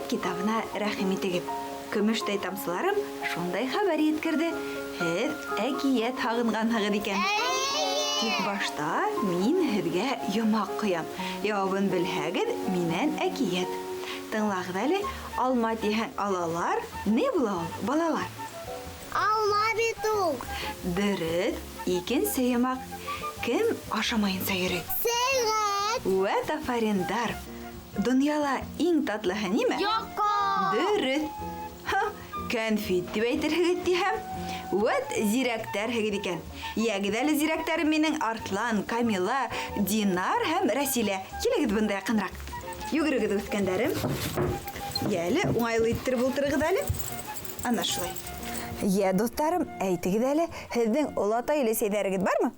Әкиәт китабына рәхим итегеҙ. Көмөштәй тамсыларым шундай хәбәр еткерҙе, һеҙ әкиәт һағынғанһығыҙ икән. Тик башта мин һеҙгә йомаҡ ҡоям. Яуабын белһәгеҙ, минән әкиәт. Тыңлағыҙ әле, алма тиһәң алалар, ни була ул, балалар? Алма бит ул. Дөрөҫ, икенсе йомаҡ. Кем ашамайынса йөрөй? Сәғәт. Вәт афариндар! Донъяла иң татлыһы нимә? Йоҡо. Дөрөҫ. Һа, кәнфит дип әйтерһегеҙ тиһәм. Вәт зирәктәрһегеҙ икән. Йәгеҙ әле зирәктәрем минең Арслан, Камила, Динар һәм Рәсилә. Килегеҙ бында яҡыныраҡ. Йүгерегеҙ, үҫкәндәрем. Йәле, уңайлы иттереп ултырығыҙ әле. Ана шулай. Йә, дуҫтарым, әйтегеҙ әле, һеҙҙең олатай-өләсәйҙәрегеҙ бармы?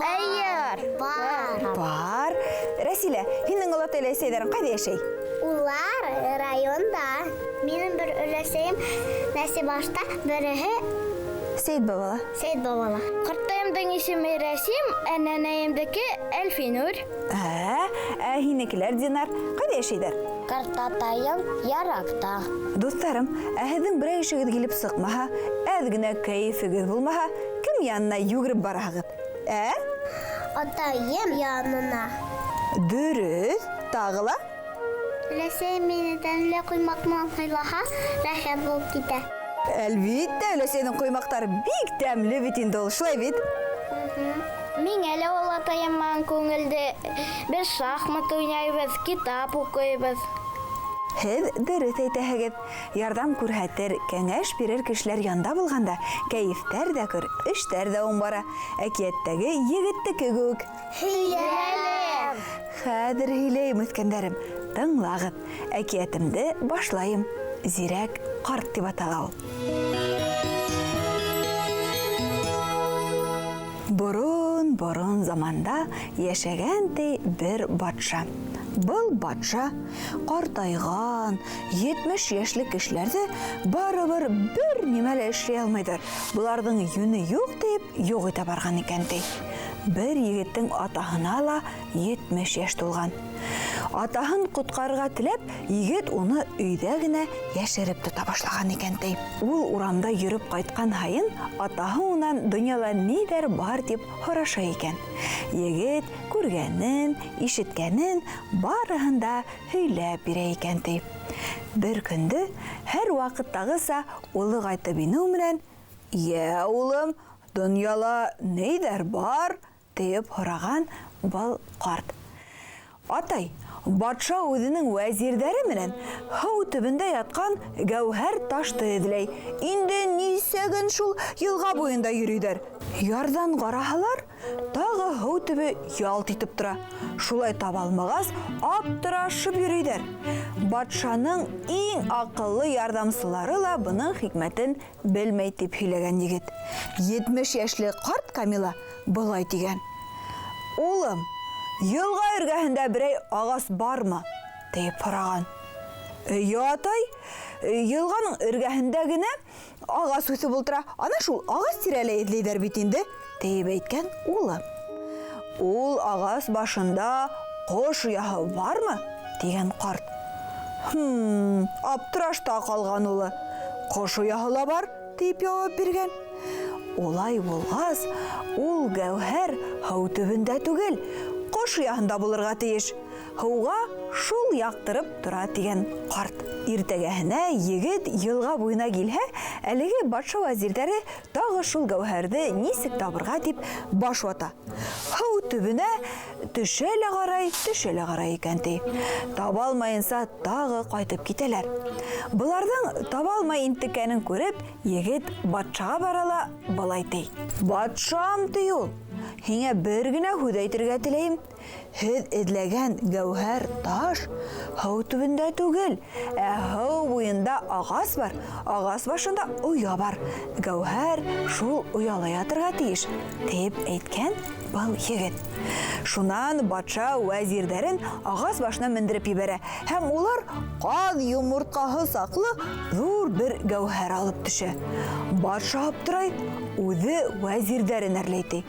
Эйе, бар. Бар. Рәсилә, һинең олатай-өләсәйҙәрең ҡайҙа йәшәй? Улар районда. Минең бер өләсәйем Нәсибашта, береһе Сәйет бабала. Сәйет бабала. Ҡартайымдың исеме Рәсим, ә нәнәйемдеке Әлфинур. Ә, ә һинекеләр, Динар, ҡайҙа йәшәйҙәр? Ҡартатайым Яраҡта. Дуҫтарым, ә һеҙҙең берәй эшегеҙ килеп сыҡмаһа, әҙ генә кәйефегеҙ булмаһа, кем янына йүгереп бараһығыҙ? Ә? Атайым янына. Дөрөҫ, тағы ла? Өләсәйем мине тәмле ҡоймаҡ менән һыйлаһа, рәхәт булып китә. Әлбиттә, өләсәйҙең ҡоймаҡтары бик тәмле бит инде ул, шулай бит? Миңә лә олатайым менән күңелде. Беҙ шахмат уйнайбыҙ, китап уҡыйбыҙ. Һеҙ дөрөҫ әйтәһегеҙ. Ярҙам күрһәтер, кәңәш бирер кешеләр янда булғанда, кәйефтәр ҙә көр, эштәр ҙә уң бара. Әкиәттәге егеттеке кеүек. Һөйләле! Хәҙер һөйләйем, үҫкәндәрем. Тыңлағыҙ. Әкиәтемде башлайым. Зирәк ҡарт тип атала ул. Борон-борон заманда йәшәгән ти бер батша. Был батша ҡартайған, 70 йәшлек кешеләрҙе барыбер бер нимә лә эшләй алмайҙар. Быларҙың йүне юҡ тип, юҡ итә барған икән ти. Бер егеттең атаһына ла 70 йәш тулған. Атаһын ҡотҡарырға теләп, егет уны өйҙә генә йәшереп тота башлаған икән ти. Ул урамда йөрөп ҡайтҡан һайын атаһы унан донъяла ниҙәр бар тип һораша икән. Егет күргәнен, ишеткәнен барыһын да һөйләп бирә икән ти. Бер көндө һәр ваҡыттағыса улы ҡайтып инеү менән: "Йә, улым, донъяла ниҙәр бар?" тип һораған был ҡарт. Атай, батша үҙенең вәзирҙәре менән һыу төбөндә ятҡан гәүһәр ташты эҙләй. Инде нисә көн шул йылға буйында йөрөйҙәр. Ярҙан ҡараһалар, тағы һыу төбө ялт итеп тора. Шулай таба алмағас, аптырашып йөрөйҙәр. Батшаның иң аҡыллы ярҙамсылары ла бының хикмәтен белмәй, тип һөйләгән егет. 70 йәшле ҡарт Камила былай тигән: "Улым, йылға эргәһендә берәй ағас бармы?" тип һораған. "Эйе, атай, йылғаның эргәһендә генә ағас үҫеп ултыра. Ана шул ағас тирәләй эҙләйҙәр бит инде", тип әйткән улы. "Ул ағас башында ҡош ояһы бармы?" тигән ҡарт. Хм, аптырашта ҡалған улы. "Ҡош ояһы ла бар", тип яуап биргән. Улай булғас, ул гәүһәр һыу төбөндә түгел, ҡош ояһында булырға тейеш. Һыуға шул яҡтырып тора, тигән ҡарт. Иртәгәһенә егет йылға буйына килһә, әлеге батша вәзирҙәре тағы шул гәүһәрҙе нисек табырға тип баш вата. Һыу төбөнә төшә лә ҡарай, төшә лә ҡарай икән ти. Таба алмайынса тағы ҡайтып китәләр. Быларҙың таба алмай интеккәнен күреп, егет батшаға бара ла былай ти: "Батшам, ти ул, һиңә бер генә һүҙ әйтергә теләйем. Һеҙ эҙләгән гәүһәр таш һыу төбөндә түгел, ә һыу буйында ағас бар, ағас башында оя бар. Гәүһәр шул ояла ятырға тейеш", тип әйткән был егет. Шунан батша вәзирҙәрен ағас башына мендереп ебәрә, һәм улар ҡаҙ йомортҡаһы саҡлы ҙур бер гәүһәр алып төшә. Батша аптырай, үҙе вәзирҙәрен әрләй ти.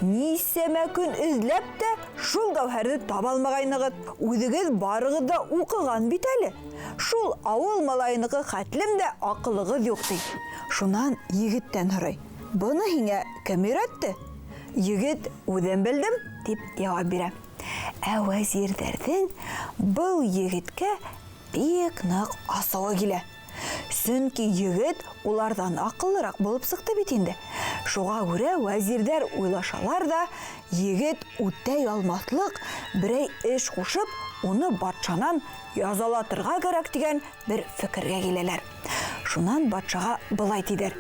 Нисәмә көн эҙләп тә шул гәүһәрҙе таба алмағайнығыҙ. Үҙегеҙ барығыҙ ҙа уҡыған бит әле. Шул ауыл малайыныҡы хәтлем дә аҡылығыҙ юҡ ти. Шунан егеттән һорай: "Быны һиңә кем өйрәтте?" Егет: "Үҙем белдем", тип яуап бирә. Ә вәзирҙәрҙең был егеткә бик ныҡ асыуы килә. Сөнки егет уларҙан аҡыллыраҡ булып сыҡты бит инде. Шуға күрә вәзирҙәр уйлашалар ҙа, егет үтәй алмаҫлыҡ берәй эш ҡушып, уны батшанан язалатырға кәрәк тигән бер фекергә киләләр. Шунан батшаға былай тиҙәр: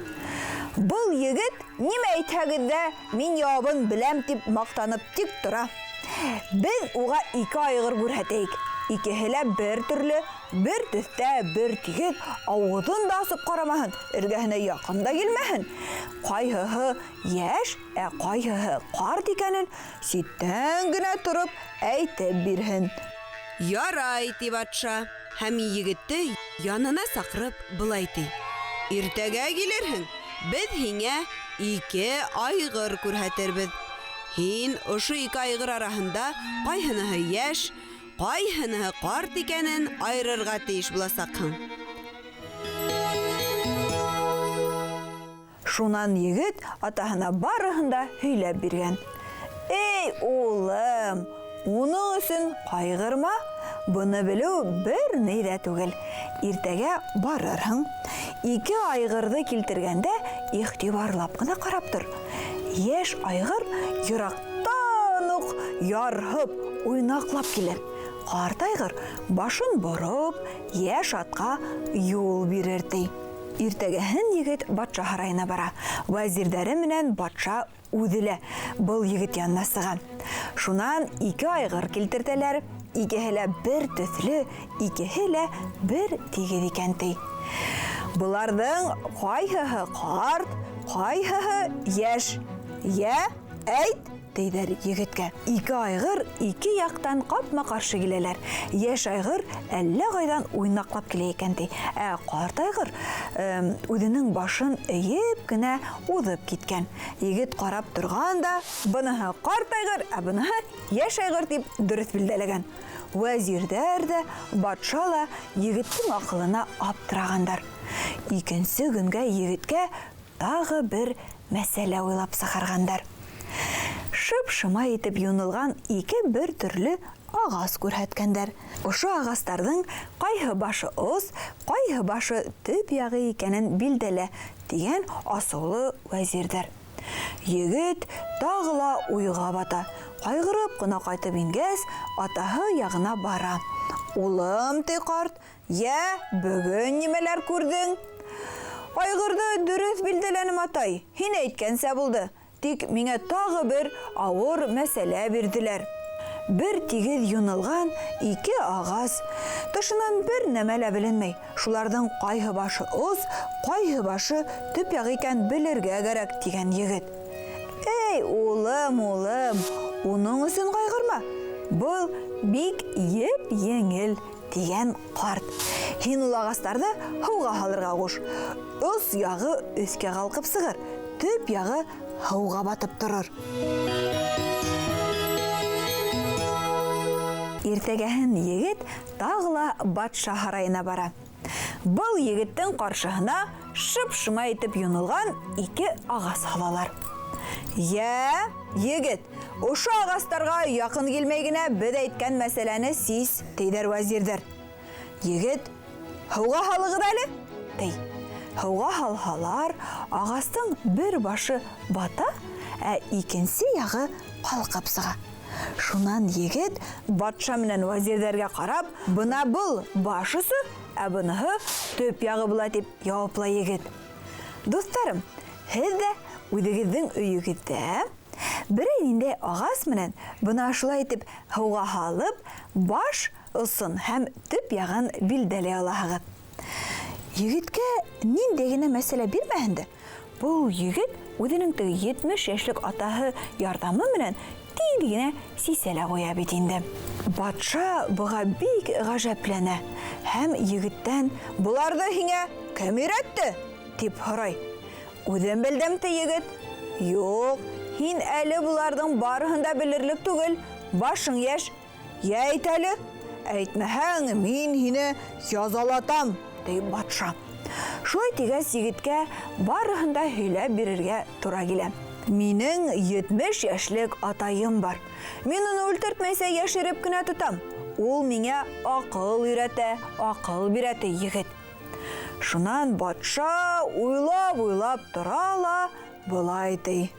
"Был егет нимә әйтһәгеҙ ҙә, мин яуабын беләм тип маҡтанып тик тора. Беҙ уға ике айғыр күрһәтәйек. Икеһе лә бер төрлө, бер төҫтә, бер тигеҙ, ауыҙын да асып ҡарамаһын, эргәһенә яҡын да килмәһен. Ҡайһыһы йәш, ә ҡайһыһы ҡарт икәнен ситтән генә тороп әйтеп бирһен." Ярай, ти батша, һәм егетте янына саҡырып былай ти: "Иртәгә килерһең, беҙ һиңә ике айғыр күрһәтербеҙ. Һин ошо ике айғыр араһында ҡайһыныһы йәш, ҡайһыныһы ҡарт икәнен айырырға тейеш буласаҡһың." Шунан егет атаһына барыһын да һөйләп биргән. "Эй, улым, уның өсөн ҡайғырма, быны белеү бер ни ҙә түгел. Иртәгә барырһың. Ике айғырҙы килтергәндә иғтибарлап ҡына ҡарап тор. Йәш айғыр йыраҡтан уҡ ярһып, уйнаҡлап килер. Ҡарт айғыр башын бороп, йәш атҡа юл бирер", ти. Иртәгәһен егет батша һарайына бара. Вәзирҙәре менән батша үҙе лә был егет янына сыға. Шунан ике айғыр килтертәләр. Икеһе лә бер төҫлө, икеһе лә бер тигеҙ икән ти. Быларҙың ҡайһыһы ҡарт, ҡайһыһы йәш? Йә, әйт, тейҙәр егеткә. Ике айғыр ике яҡтан ҡапма-ҡаршы киләләр. Йәш айғыр әллә ҡайҙан уйнаҡлап килә икән ти. Ә ҡарт айғыр үҙенең башын эйеп кенә уҙып киткән. Егет ҡарап торған да, быныһы ҡарт айғыр, ә быныһы йәш айғыр тип дөрөҫ билдәләгән. Вәзирҙәр ҙә, батша ла егеттең аҡылына аптырағандар. Икенсе көнгә егеткә тағы бер мәсьәлә уйлап сығарғандар. Шып-шыма итеп юнылған ике бер төрлө ағас күрһәткәндәр. Ошо ағастарҙың ҡайһы башы ос, ҡайһы башы төп яғы икәнен билдәлә, тигән асыулы вәзирҙәр. Егет тағы ла уйға бата. Ҡайғырып ҡына ҡайтып ингәс, атаһы яғына бара. "Улым, ти ҡарт, йә, бөгөн нимәләр күрҙең?" "Айғырҙы дөрөҫ билдәләнем, атай, һин әйткәнсә булды. Тик миңә тағы бер ауыр мәсьәлә бирҙеләр. Бер тигеҙ юнылған ике ағас, тышынан бер нәмә лә беленмәй. Шуларҙың ҡайһы башы ос, ҡайһы башы төп яғы икән белергә кәрәк", тигән егет. "Эй, улым, улым, уның өсөн ҡайғырма. Был бик еп-еңел", тигән ҡарт. "Һин ул ағастарҙы һыуға һалырға ҡуш. Ос яғы өҫкә ҡалҡып сығыр, төп яғы һыуға батып торор." Иртәгәһен егет тағы ла батша һарайына бара. Был егеттең ҡаршыһына шып-шыма итеп юнылған ике ағас һалалар. "Йә, егет, ошо ағастарға яҡын килмәй генә беҙ әйткән мәсьәләне сис", тейҙәр вәзирҙәр. Егет: "Һыуға һалығыҙ әле", ти. Һыуға һалһалар, ағастың бер башы бата, ә икенсе яғы ҡалҡып сыға. Шунан егет батша менән вәзирҙәргә ҡарап, "Бына был баш осо, ә быныһы төп яғы була", тип яуаплай егет. Дуҫтарым, һеҙ ҙә үҙегеҙҙең өйөгөҙҙә берәй ниндәй ағас менән бына шулай итеп һыуға һалып, баш осон һәм төп яғын билдәләй алаһығыҙ. Егеткә ниндәй генә мәсьәлә бирмәһен дә, был егет үҙенең теге 70 йәшлек атаһы ярҙамы менән тиҙ генә сисә лә ҡуя бит инде. Батша быға бик ғәжәпләнә һәм егеттән: "Быларҙы һиңә кем өйрәтте?" тип һорай. "Үҙем белдем", ти егет. "Юҡ, һин әле быларҙың барыһын да белерлек түгел, башың йәш. Йә әйт әле, әйтмәһәң, мин һине язалатам", ти батша. Шулай тигәс, егеткә барыһын да һөйләп бирергә тура килә. "Минең 70 йәшлек атайым бар. Мин уны үлтертмәйсә йәшереп кенә тотам. Ул миңә аҡыл өйрәтә, аҡыл бирә", ти егет. Шунан батша уйлап-уйлап тора ла былай ти: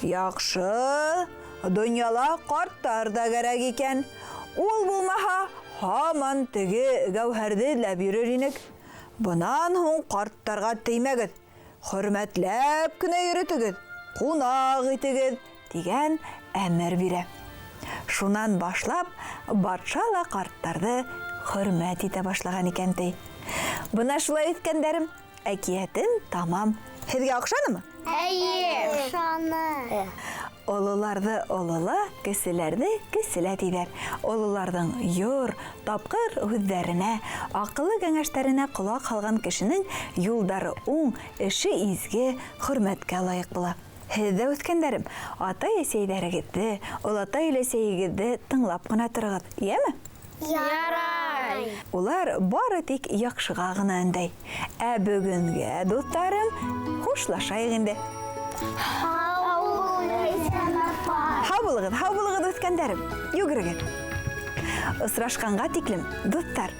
"Яҡшы, донъяла ҡарттар ҙа кәрәк икән. Ул булмаһа, һаман теге гәүһәрҙе эҙләп йөрөр инек. Бынан һуң ҡарттарға теймәгеҙ, хөрмәтләп кенә йөрөтөгөҙ, ҡунаҡ итегеҙ", тигән әмер бирә. Шунан башлап батша ла ҡарттарҙы хөрмәт итә башлаған икән, ти. Бына шулай, үҫкәндәрем, әкиәтем тамам. Һеҙгә оҡшанымы? Эйе, оҡшаны. Ололарҙы олола, кеселәрҙе кеселә тиҙәр. Ололарҙың йор, тапҡыр һүҙҙәренә, аҡыллы кәңәштәренә ҡолаҡ һалған кешенең юлдары уң, эше изге, хөрмәткә лайыҡ була. Һеҙ ҙә, үҫкәндәрем, атай-әсәйҙәрегеҙҙе, олатай-өләсәйегеҙҙе тыңлап ҡына тороғоҙ, йәме? Ярай. Улар бары тик яҡшыға ғына өндәй. Ә бөгөнгә, дуҫтарым, хушлашайыҡ инде. Һау бул, Ләйсән апай. Һау булығыҙ, һау булығыҙ, үҫкәндәрем. Йүгерегеҙ. Осрашҡанға тиклем, дуҫтар.